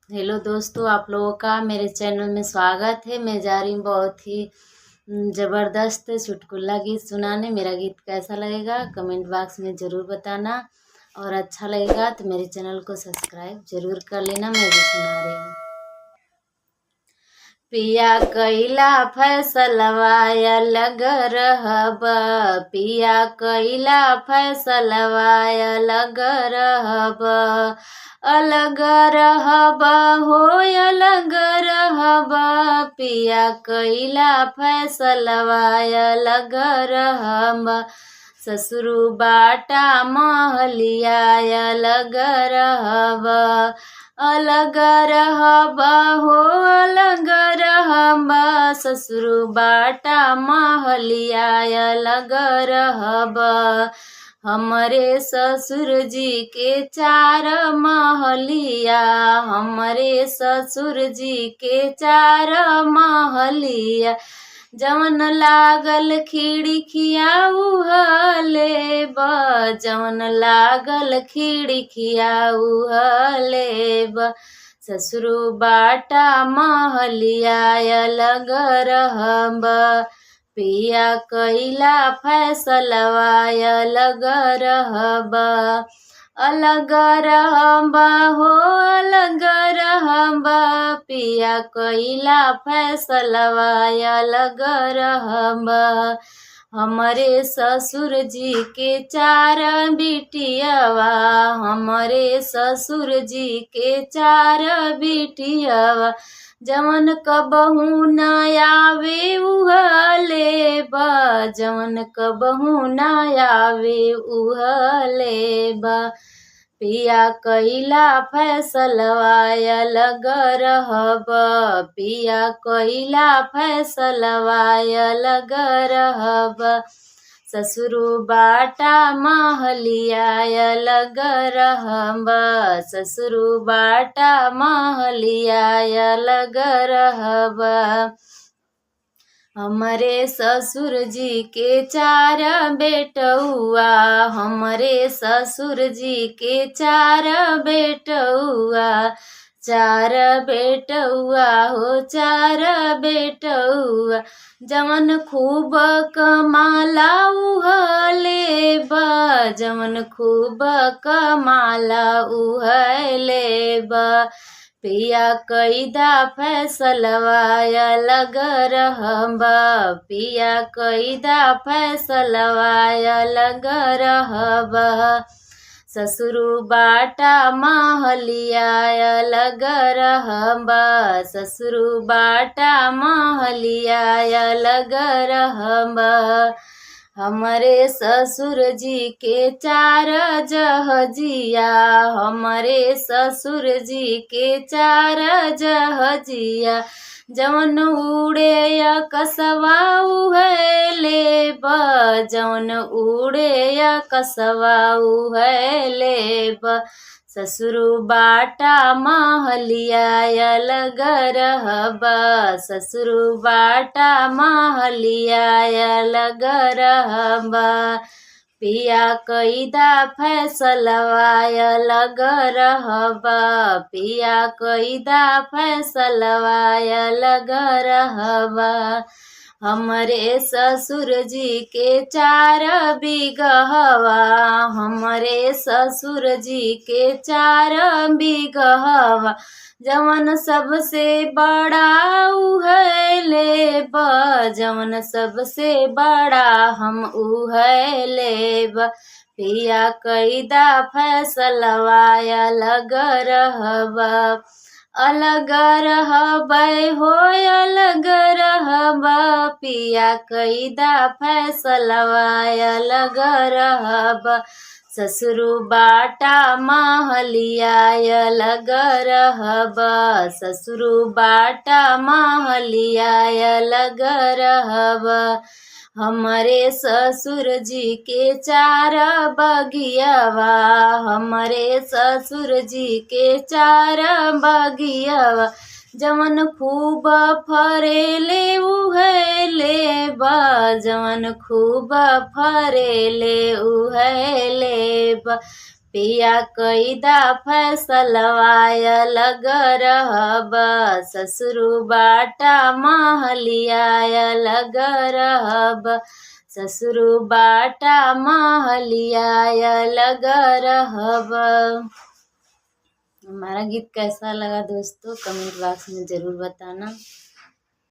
Hello दोस्तों, आप लोगों का मेरे चैनल में स्वागत है। मैं जा रही हूँ बहुत ही ज़बरदस्त चुटकुला गीत सुनाने। मेरा गीत कैसा लगेगा कमेंट बॉक्स में ज़रूर बताना, और अच्छा लगेगा तो मेरे चैनल को सब्सक्राइब ज़रूर कर लेना। मैं भी सुना रही हूँ। पिया कइला फैसलवा अलग रहब, पिया कइला फैसलवा अलग रहब, अलग रहब हो अलग रहब, पिया कइला फैसलवा अलग रहब, ससुरु बाटा महलिया अलग रहब, अलग रहब हो अलग रहब, ससुरु बाटा महलिया अलग रहब। हमरे ससुर जी के चार महलिया, हमरे ससुर जी के चार महलिया, जवन लागल खिड़किया उह लेब, जवन लागल खिड़किया उह लेब, ससुरु बाटा महलिया अलग रहब, पिया कइला फैसलवा अलग रहब, अलग रहब हो अलग रहब, पिया कइला फैसलवा अलग रहब। हमरे ससुर जी के चार बिटियवा, हमरे ससुर जी के चार बिटियवा, जवन कबहू न आवे उह लेब, जवन कबहू न आवे उह लेब, पिया कइला फैसलवा अलग रहब, पिया कइला फैसलवा अलग रहब, ससुरु बाटा महलिया अलग रहब, ससुरु बाटा महलिया अलग रहब। हमरे ससुर जी के चार बेटौआ, हमरे ससुर जी के चार बेटौआ, चार बेटौआ हो चार बेटौआ, जवन खूब कमाला उह लेब, जवन खूब कमाला उह लेब, पिया कइदा फैसलवा अलग रहब, पिया कइदा फैसलवा अलग रहब, ससुरु बाटा महलिया अलग रहब, ससुरु बाटा महलिया अलग रहब। हमरे ससुर जी के चार जहजिया, हमरे ससुर जी के चार जहजिया, जवन उड़े कसवा उह लेब, जवन उड़े कसवा उह लेब, ससुरु बाटा महलिया अलग रहब, ससुरु बाटा महलिया अलग रहब, पिया कइदा फैसलवा अलग रहब, पिया कइदा फैसलवा अलग रहब। हमरे ससुर जी के चार बिगहवा, हमरे ससुर जी के चार बिगहवा, जवन सबसे बड़ा उह लेब, जवन सबसे बड़ा हम उह लेब, पिया कइदा फैसलवा अलग रहब, अलग रहब हो अलग रहब, पिया कइदा फैसलवा अलग रहब, ससुरु बाटा महलिया अलग रहब, ससुरु बाटा महलिया अलग रहब। हमरे ससुर जी के चार बगियावा, हमरे ससुर जी के चार बगियावा, जवन खूब फरेले उह लेब, जवन खूब फरेले उह लेब, पिया कईदा फैसलवा अलग रहब, ससुरु बाटा महलिया अलग रहब, ससुरु बाटा महलिया अलग रहब। हमारा गीत कैसा लगा दोस्तों, कमेंट बॉक्स में ज़रूर बताना।